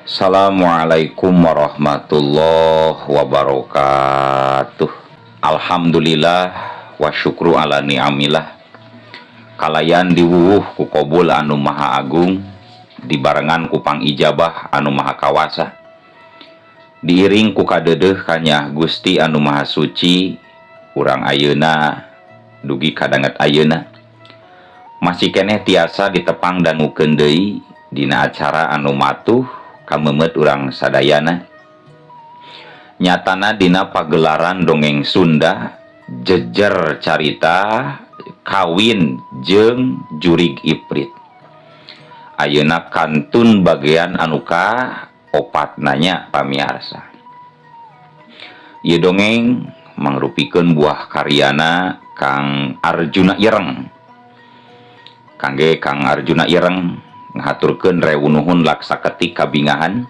Assalamualaikum warahmatullahi wabarakatuh. Alhamdulillah wa syukru ala ni'amillah. Kalayan diwuwuh ku kobul anu maha agung, dibarengan ku pangijabah anu maha kawasa, diiring ku kadeudeuh kanyah Gusti anu maha suci. Urang ayeuna dugi kadanget ayeuna masih keneh tiasa ditepang dangukeun deui dina acara anu matuh kamemet urang sadayana, nyatana dina pagelaran dongeng Sunda Jejer Carita Kawin jeung Jurig Iprit. Ayeuna kantun bagian anu ka opatna nya, pamiarsa. Ieu dongeng mangrupikeun buah karyana Kang Arjuna Ireng. Kangge Kang Arjuna Ireng ngahaturkeun rewu nuhun laksa ketik kabingahan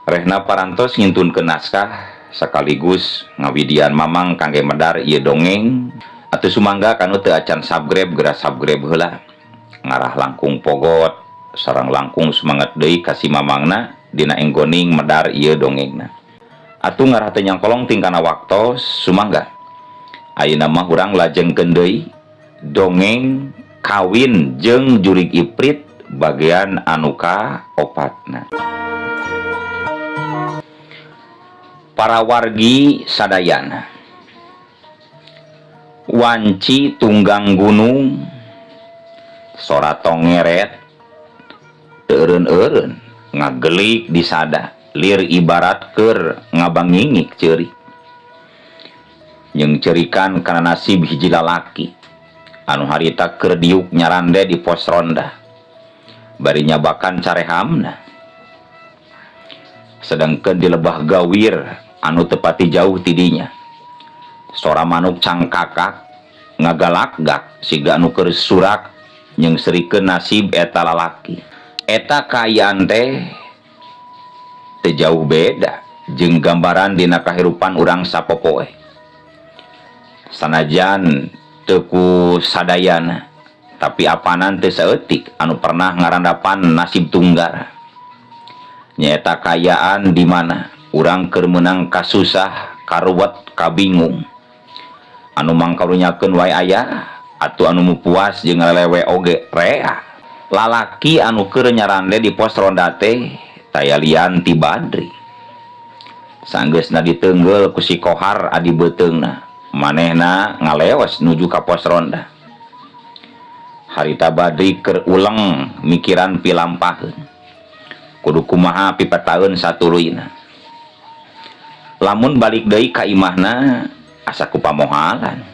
rehna parantos ngintunkeun naskah sekaligus ngawidian Mamang kangge medar ieu dongeng. Atuh sumangga kanu teu acan subscribe, geura subscribe heula, ngarah langkung pogot sareng langkung semangat deui ka si Mamangna dina enggoning medar ieu dongengna. Atuh ngarah teu nyangkolong tingkana waktos, sumangga ayeuna mah urang lajengkeun deui dongeng Kawin jeung Jurig Iprit bagian anu ka opatna. Para wargi sadayana, wanci tunggang gunung sora tongeret teu eureun-eureun ngagelik disada lir ibarat keur ngabangingik ceurik jeung cerikan kana nasib hiji lalaki anu harita keur diuk nyarande di pos ronda bari nyabakan carehamna. Sedangkan di lebah gawir anu tepati jauh tidinya, sora manuk cangkakak ngagalakgak siga anu keur surak nyengserikeun nasib eta lalaki. Eta kaayaan teh teu jauh beda jeung gambaran dina kahirupan urang sapopoe. Sanajan teu ku sadayana, tapi apanan teu saeutik anu pernah ngarandapan nasib tunggal, nyaeta kaayaan di mana urang keur meunang kasusah, karuwet, kabingung, anu mangkarunyakeun wae aya atuh anu mupuas jeung ngalelewe oge rea. Lalaki anu keur nyarande di pos ronda teh taya lian ti Badri. Sanggeusna diteunggel ku si Kohar adi beuteungna, manehna ngaleos nuju ka pos ronda. Harita Badri keur uleng mikiran pilampaheun kudu kumaha pipetaeun satuluyna. Lamun balik deui ka imahna asa ku pamohalan.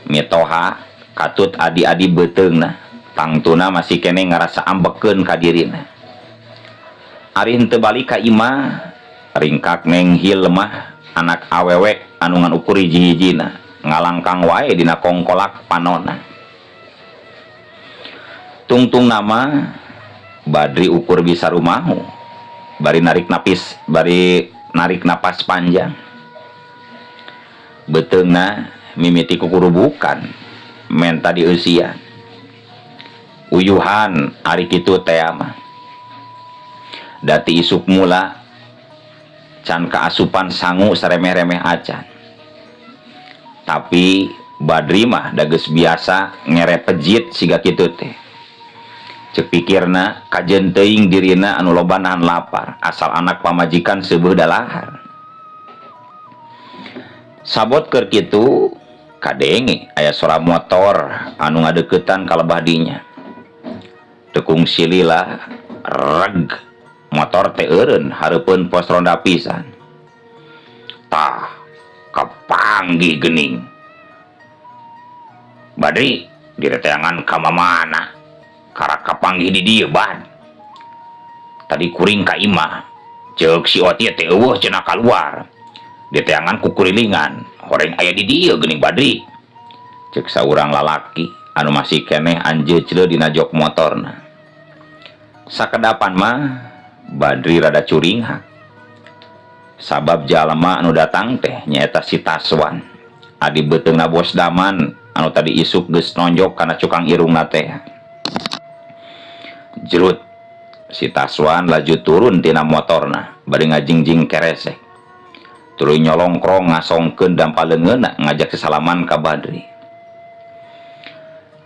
Mitoha katut adi-adi beuteungna tangtuna masih keneh ngarasa ambekeun ka dirina. Ari henteu balik ka imah, ringkak Neng Hilmah anak awewe anu ngan ukur hiji-hijina ngalangkang wae dina kongkolak panona. Tungtung nama Badri ukur bisa rumahu bari narik napas panjang. Beuteungna mimiti kukurubukan menta dieusian. Uyuhan ari kitu teh mah. Dati isuk mula can kaasupan sangu saremeh-remeh acan. Tapi Badri mah da geus biasa ngere pejit siga kitu teh. Ceuk pikirna kajeun teuing dirina anu loba nahan lapar asal anak pamajikan seubeuh dalahar. Sabot keur kitu kadenge aya sora motor anu ngadeuketan ka lebah dinya. Tekung silila reg motor teh eureun hareupeun pos ronda pisan. Tah kapanggih geuning. Badri direteangan ka mamana karak kapanggih di dieu ban. Tadi kuring ka imah ceuk si Oti teh eueuh cenah kaluar. Diteangan ku kurilingan horeng aya di dieu geuning Badri. Ceuk saurang lalaki anu masih keneh anjeucleu dina jok motorna. Sakedapan mah Badri rada curinghak. Sabab jalma anu datang teh nyaeta si Taswan, adi beuteungna bos Daman Anu tadi isuk geus nonjok kana cukang irungna teh. Jerut si Taswan laju turun tina motorna bari ngajingjing keresek. Tuluy nyolongkrong ngasongkeun dampa leungeunna ngajak sesalaman ka Badri.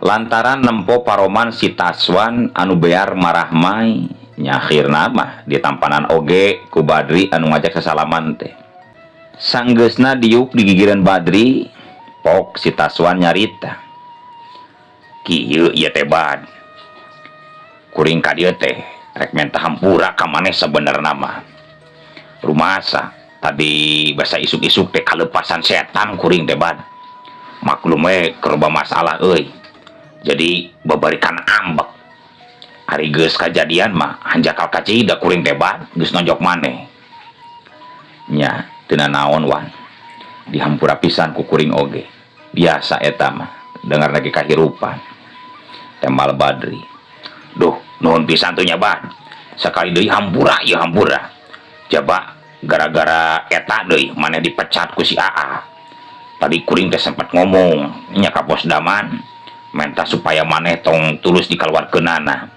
Lantaran nempo paroman si Taswan anu bear marahmai nya akhirna mah ditampanan oge ku Badri anu ngajak sesalaman teh. Sanggeusna diuk di gigireun Badri, pok si Taswan nyarita. Kieu ieu teh, Bad. Kuring ka dieu teh rek menta hampura ka maneh sabenerna mah. Rumasa tadi basa isuk-isuk teh kalepasan setan kuring teh, Bad. Maklum we keur loba masalah euy. Jadi babarikan ambek. Ari geus kajadian mah hanjakal kacida kuring teh, Bad, geus nonjok maneh. Nya teu nanaon, Wan. Dihampura pisan ku kuring oge. Biasa eta mah, dengar lagi kahirupan. Tembal Badri. Duh, nuhun pisan tuh nya, Bad. Sakali deui hampura ieu hampura. Jaba gara-gara eta deui maneh dipecat ku si AA. Tadi kuring teh sempat ngomong nya ka Bos Daman menta supaya maneh tong tulus dikaluarkeunana.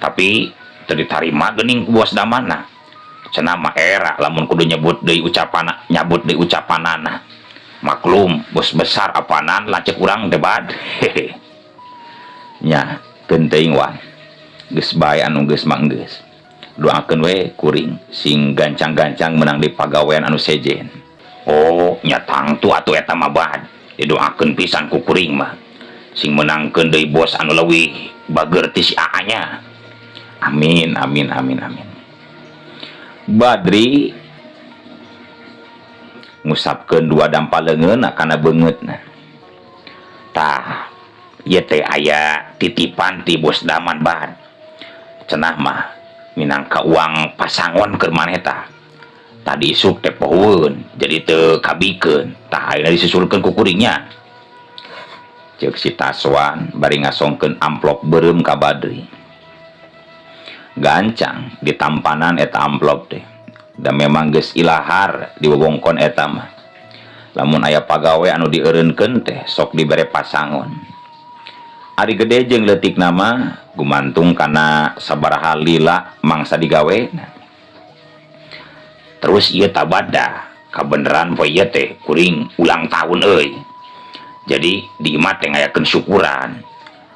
Tapi teu ditarima geuning ku Bos Damanna. Cenah mah era lamun kudu nyebut deui ucapan nyabut deui ucapanana. Maklum bos besar apanan lanceuk urang teh, Bad. Hehe. Nya keun teuing, Wan. Geus bae anu geus mah geus. Doakeun we kuring sing gancang-gancang menang di pagawean anu sejen. Oh, nya tangtu atuh eta mah, Bad. Didoakeun pisan ku kuring mah. Sing menangkeun deui bos anu leuwih bager ti si AA nya. Amin amin amin amin. Badri ngusapkeun dua dampa leungeunna kana beungeutna. Tah, ieu teh aya titipan ti Bos Daman, Bad. Cenah mah minangka uang pasangon keur maneh tah. Tadi isuk teh pohoeun jadi teu kabikeun. Tah, ayeuna disusulkeun ku kuringnya. Ceuk si Taswan bari ngasongkeun amplop beureum ka Badri. Gancang ditampanan eta amplop teh. Da memang geus ilahar di wewengkon eta mah. Lamun aya pagawe anu dieureunkeun teh sok dibere pasangon. Ari gede jeung leutikna mah gumantung kana sabaraha lila mangsa digawe. Terus ieu tabada kabeneran poe ieu teh kuring ulang tahun euy. Jadi di imah teh ngayakeun syukuran.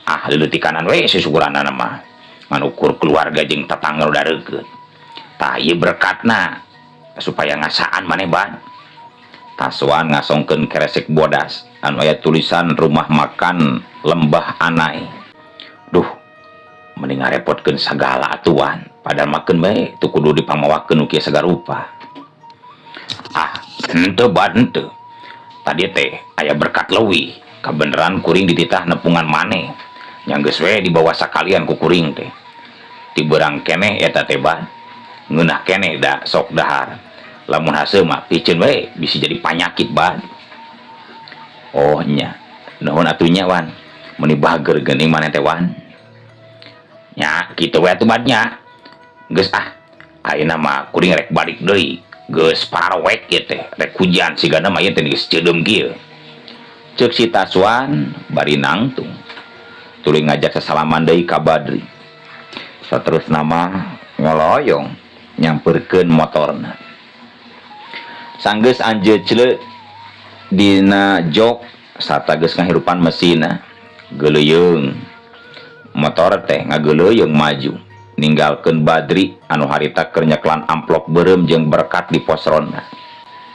Ah, leuleutikanan we syukuranana mah. Ngan ukur keluarga jeung tatangga nu dareukeut. Tah, ieu berkatna supaya ngasaan maneh, Bad. Taswan ngasongkeun keresek bodas anu aya tulisan Rumah Makan Lembah Anai. Duh, mending ngarepotkeun sagala atuan. Padahal makeun bae teu kudu dipamawakeun nu kieu sagarupa. Ah, henteu, Bad, henteu. Tadi teh aya berkat leuwih. Kabeneran kuring dititah nepungan maneh. Nya geus we dibawa sakalian ku kuring teh. Ti beurang keneh eta teh, Bad. Ngeunah keneh da sok dahar. Lamun haseum mah piceun we bisi jadi panyakit, Bad. Oh nya, nuhun atuh nya, Wan. Meuni bager geuning maneh teh, Wan. Nya kitu we atuh, Bad, nya. Geus ah, ayeuna mah kuring rek balik deui. Geus pararowek ieu teh, rek hujan sigana mah ieu teh geus ceudeum kieu. Ceuk si Taswan bari nangtung. Tuluy ngajak sasalaman deui ka Badri. Saterusna mah ngoloyong nyamperkeun motorna. Sanggeus anjeucleu dina jok sarta geus ngahirupan mesinna, geuleuyeung. Motor teh ngageuleuyeung maju ninggalkeun Badri anu harita keur nyekelan amplop beureum jeung berkat di pos ronda.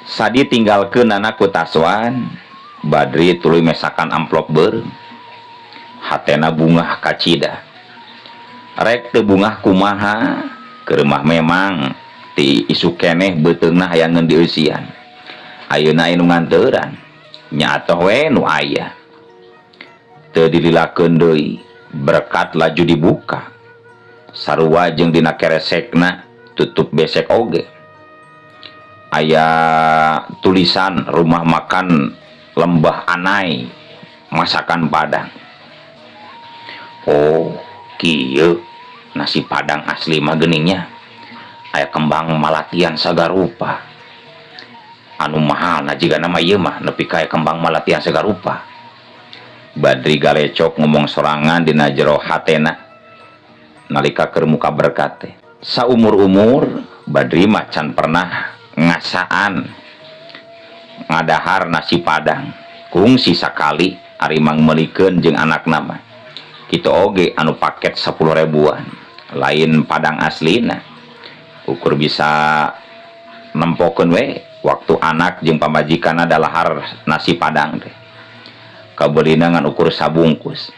Sadi tinggalkeunana ku Taswan, Badri tuluy mesakan amplop beureum. Hatena bungah kacida. Rek teu bungah kumaha, keur mah memang ti isuk keneh beuteungna hayangeun dieusian. Ayeuna aya nu nganteuran, nya atoh we nu aya. Teu dililakeun deui, berkat laju dibuka. Sarua jeung dina keresekna tutup besek oge. Aya tulisan Rumah Makan Lembah Anai masakan Padang. Oh, kieu nasi Padang asli mah geuningnya. Aya kembang malatian sagarupa. Anu mahal na jigana mah ieu mah nepi ka aya kembang malatian sagarupa. Badri galecok ngomong sorangan dina jero hatena nalika keur muka berkat teh. Saumur-umur Badri mah can pernah ngasaan ngadahar nasi padang. Kungsi sakali ari mang meulikeun jeung anakna mah. Kitu oge anu paket 10 ribuan, lain padang aslina. Ukur bisa nempokeun we waktu anak jeung pamajikanna dalahar nasi padang teh. Kabeulina ngan ukur sabungkus.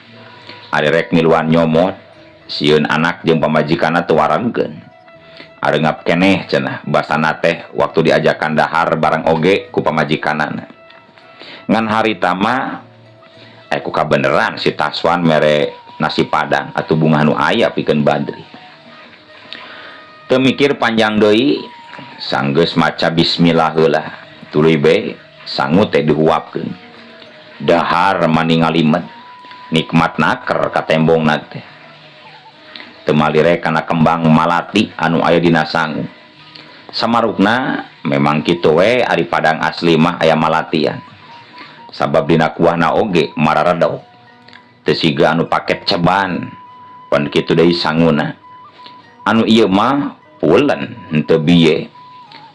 Ari rek miluan nyomot, sieun anak jeung pamajikanna teu warengkeun. Areungap keneh cenah basana teh waktu diajakan dahar barang oge ku pamajikanana. Ngan harita mah ku kabeneran si Taswan mere nasi padang atuh bungah nu aya pikeun Badri. Teu mikir panjang deui, sanggeus maca bismillah heula, tuluy be sangu teh dihuapkeun. Dahar mani ngalimet, nikmat naker katembongna teh. Teu malire kana kembang malati anu aya dina sangu. Samarukna memang kitu we ari padang asli mah aya malatian. Sabab dina kuahna oge mararedok. Teu siga anu paket ceban, pan kitu deui sanguna. Anu ieu mah pulen henteu biye.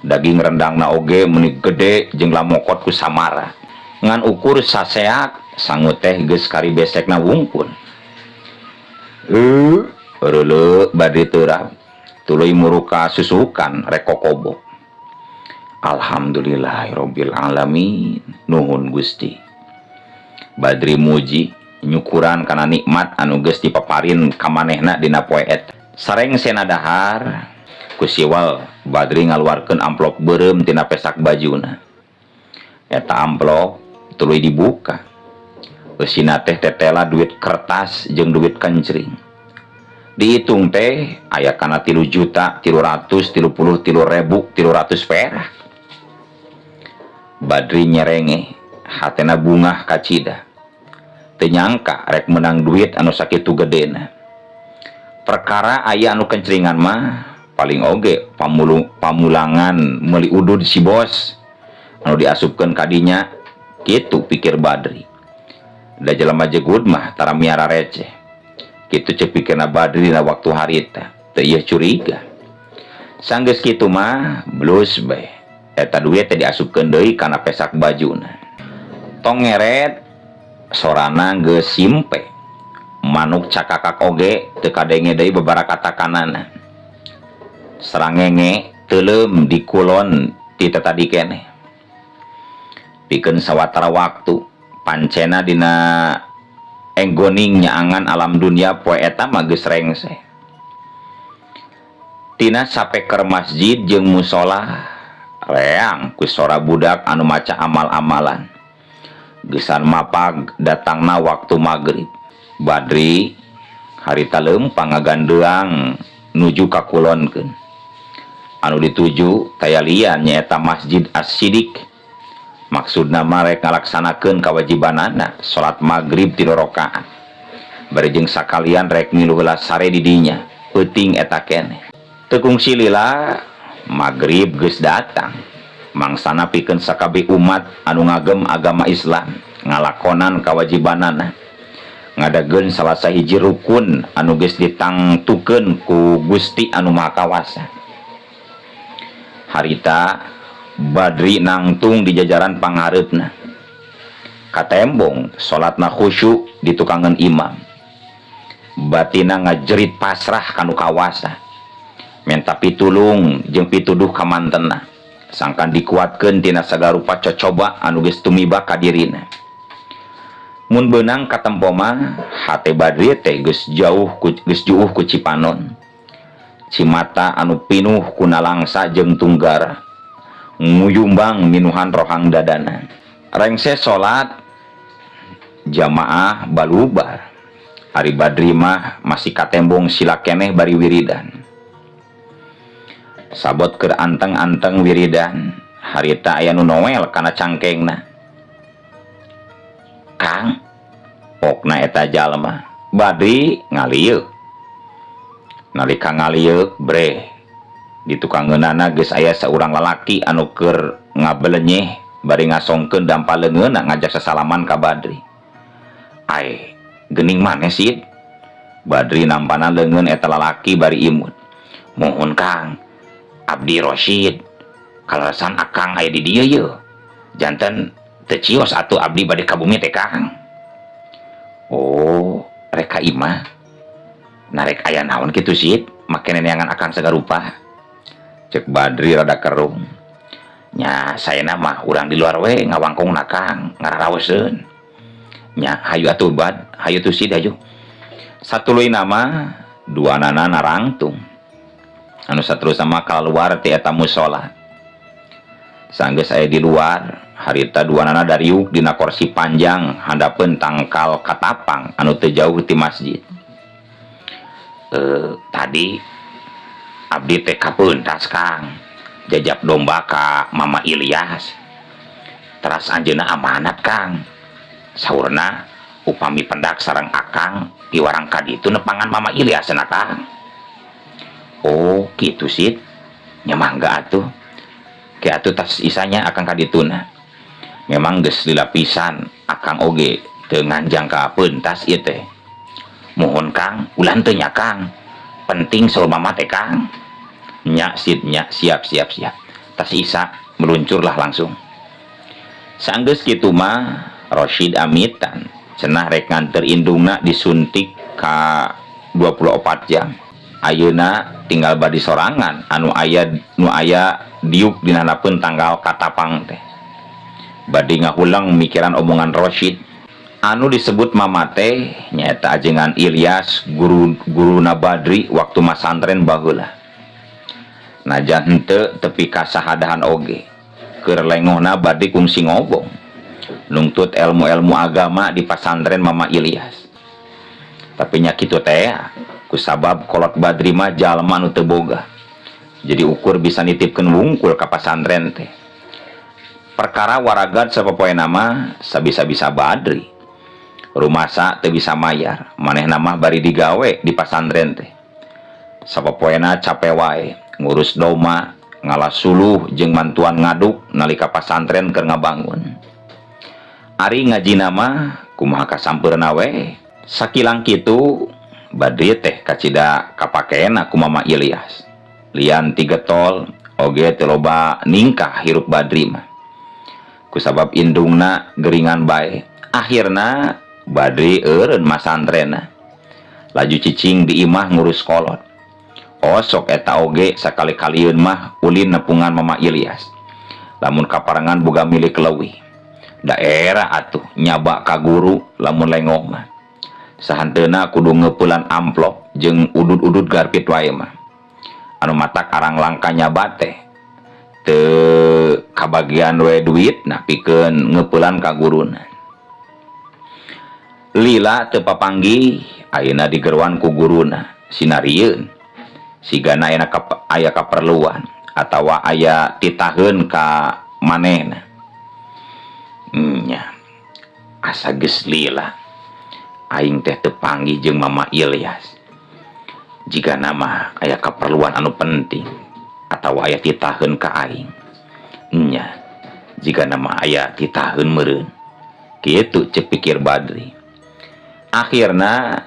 Daging rendangna oge meuni gede jeung lamokot ku samara. Ngan ukur saseak sangu teh geus kari besekna wungkul. Reuleuh Badri teurap, tuluy muruka susukan rek kokobok. Alhamdulillahirabbil alamin, nuhun Gusti. Badri muji nyukuran kana nikmat anu geus dipaparin ka manehna dina poe eta. Sareng sena dahar ku siwal Badri ngaluarkeun amplop beureum tina pesak bajuna. Eta amplop tuluy dibuka. Eusina teh tetela duit kertas jeung duit kencring. Dihitung teh aya kana 3.333.300 perak. Badri nyerenge, hatena bungah kacida. Teu nyangka rek menang duit anu sakitu gedena. Perkara aya anu kencringan mah paling oge pamulangan meuli udud si bos anu diasupkeun kadinya, kitu pikir Badri. Da jelema jegud mah tara miara receh. Kitu ceuk pikirna Badri dina waktu harita. Teu ieu curiga. Sanggeus kitu mah blus bae. Eta duit teh diasupkeun deui kana pesak bajuna. Tong ngeret sorana geus simpe. Manuk cakakak oge teu kadenge deui babaraka-kanana. Sarangenge teuleum di kulon ti tadi keneh. Pikeun sawatara waktu pancena dina enggoning nyaangan alam dunia poe eta mah geus rengse. Tina sapeker masjid jeung musola reang ku sora budak anu maca amal-amalan. Geusan mapag datangna waktu magrib. Badri harita leumpang ngagandeang nuju ka kulonkeun. Anu dituju taya lian nyaeta Masjid As-Sidiq. Maksudna mah rek ngalaksanakeun kawajibanana salat magrib 3 rakaat. Bari jeung sakalian rek ngilu heula sare di dinya, peuting eta keneh. Teu kungsi lila magrib geus datang. Mangsana pikeun sakabeh umat anu ngagem agama Islam ngalakonan kawajibanana. Ngadageun salah sahiji rukun anu geus ditangtukeun ku Gusti anu Maha Kawasa. Harita Badri nangtung di jajaran panghareupna. Katembong salatna khusyuk di tukangan imam. Batina ngajerit pasrah kanu kawasa. Menta pitulung jeung pituduh ka mantena. Sangkan dikuatkeun tina sagarupa cocoba anu geus tumiba ka dirina. Mun beunang katempo mah hate Badri teh geus jauh ku, geus juuh ku Cipanon. Cimata anu pinuh ku nalangsa jeung tunggara. Nguyumbang minuhan rohang dadana. Rengse salat jamaah balubar. Ari Badri mah masih katembong sila keneh bari wiridan. Sabot keur anteng-anteng wiridan, harita aya nu noel kana cangkengna. Kang, pokna eta jalma. Badri ngalieuk. Nalika ngalieuk breh di tukangeunana geus aya saurang lalaki anu keur ngabelenyeh bari ngasongkeun dampa leungeunna ngajak sasalaman ka Badri. Ai, geuning maneh Sid? Badri nampana leungeun eta lalaki bari imut. Muhun Kang, Abdi Rosyid. Kaleresan Akang aya di dieu yeuh. Janten teu cios atuh abdi bade ka bumi teh Kang. Oh, rek ka imah. Narek aya naon kitu Sid? Make neneangan Akang sagarupa. Cek Badri rada kerung. Nya saena mah urang di luar we ngawangkongna Kang, ngararaoseun. Nya hayu atuh Bad, hayu tuh Sid hayu. Satuluyna mah duanana narangtung. Anu saterusna mah kaluar ti eta musola. Sanggeus aya di luar, harita duanana dariuk dina korsi panjang handapeun tangkal katapang anu teu jauh ti masjid. Tadi abdi teh kapeuntas Kang, jajap domba ka Mama Ilyas. Teras anjeunna amanat Kang. Saurna upami pendak sareng Akang piwarang ka ditu nepangan Mama Ilyas cenah Kang. Oh, kitu Sid. Nya mangga atuh. Ke atuh tas isanya Akang ka dituna. Memang geus lila pisan Akang oge teu nganjang ka peuntas ieu teh. Muhun Kang, ulah teu nya Kang. Penting saur Mama teh Kang. Nya Sid nya, siap siap siap. Tas Isa meluncurlah langsung. Sanggeus kitu mah Rosyid amitan cenah rek nganter indungna disuntik ka 24 jam. Ayeuna tinggal badi sorangan anu aya nu aya diuk dina handapeun tanggal katapang teh. Badi ngahulang mikiran omongan Rosyid. Anu disebut Mama teh nyaeta ajengan Ilyas guru guruna Badri waktu masantren baheula. Najan henteu tepi ka sahadahan oge. Keur lengohna Badri kungsi ngobong. Nungtut ilmu-ilmu agama di pasantren Mama Ilyas. Tapi nya kitu teh kusabab kolot Badri mah jalma nu teu boga. Jadi ukur bisa nitipkeun wungkul ka pasantren teh. Perkara waragad sapopoena mah sabisa-bisa Badri. Rumasa teu bisa mayar, manehna mah bari digawe di pasantren teh. Sapopoena cape wae, ngurus doma, ngalas suluh jeung mantuan ngaduk nalika pasantren keur ngabangun. Ari ngajina mah kumaha kasampeurna we. Sakilang kitu Badri teh kacida kapakena ku Mama Ilyas. Lian ti getol oge teu loba ningkah hirup Badri mah. Kusabab indungna geringan bae, akhirna Badri eureun masantrena. Laju cicing di imah ngurus kolot. Osok eta oge sakali-kalieun mah ulin nepungan Mama Ilyas. Lamun kaparengan boga milik leuwih. Daerah atuh nyaba ka guru lamun lengoh mah. Sahanteuna kudu ngeupelan amplop jeung udud-udud garpit wae mah. Anu matak arang langka nyaba teh teu kabagian we duit nah pikeun ngeupelan ka guruna. Lila teu papanggih ayeuna digeruan ku guruna sinarieun sigana aya aya kaperluan atawa aya titaheun ka manehna. Nya asa geus lila aing teh teu panggih jeung Mama Ilyas. Jigana mah aya kaperluan anu penting atawa aya titaheun ka aing. Nya jigana mah aya titaheun meureun. Kitu ceuk pikir Badri. Akhirna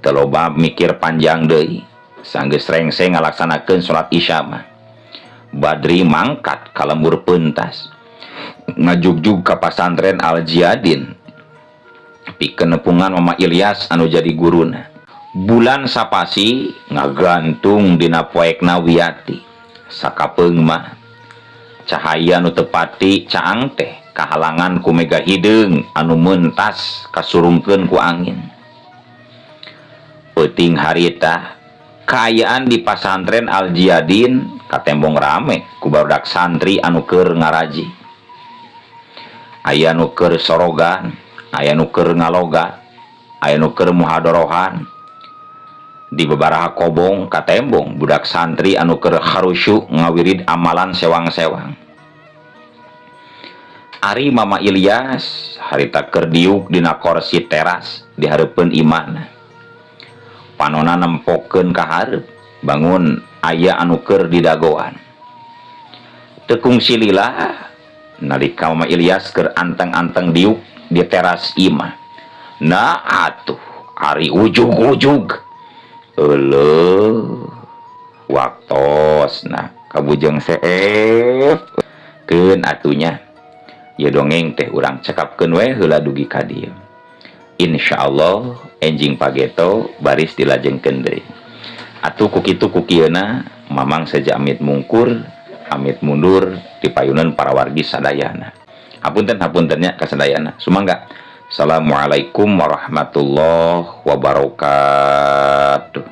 teu loba mikir panjang deui. Sanggeus rengse ngalaksanakeun salat Isya mah. Badri mangkat ka lembur pentas. Ngajugjug ka pasantren Al Jiadin. Pikeun nepungan Mama Ilyas anu jadi guruna. Bulan sapasi ngagantung dina poekna Wiyati. Sakapeung mah cahaya nu teu pati caang teh kahalangan ku mega hideung anu mentas kasurungkeun ku angin. Peuting harita kaayaan di pasantren Al Jiadin katembong rame ku barudak santri anu keur ngaraji. Aya nu keur sorogan, aya nu keur ngalogat, aya nu keur muhadorohan. Di bebaraha kobong katembong budak santri anu keur harusyu ngawirid amalan sewang-sewang. Ari Mama Ilyas harita keur diuk dina korsi teras di hareupeun imahna. Panona nempokeun ka hareup, bangun aya anu keur didagoan. Teu kungsi lila nalika Mama Ilyas keur anteng-anteng diuk di teras imah. Nah atuh ari ujug-ujug euleuh waktosna kabujeng seef keun atunya ya dongeng teh urang cekapkeun we heula dugi ka dieu. Insyaallah enjing pageto baris dilajengkeun deui. Atuh ku kitu ku kieuna Mamang seja amit mungkur amit mundur di payunan para wargi sadayana. Hapunten hapuntennya kasadayana. Sumangga. Assalamualaikum warahmatullahi wabarakatuh.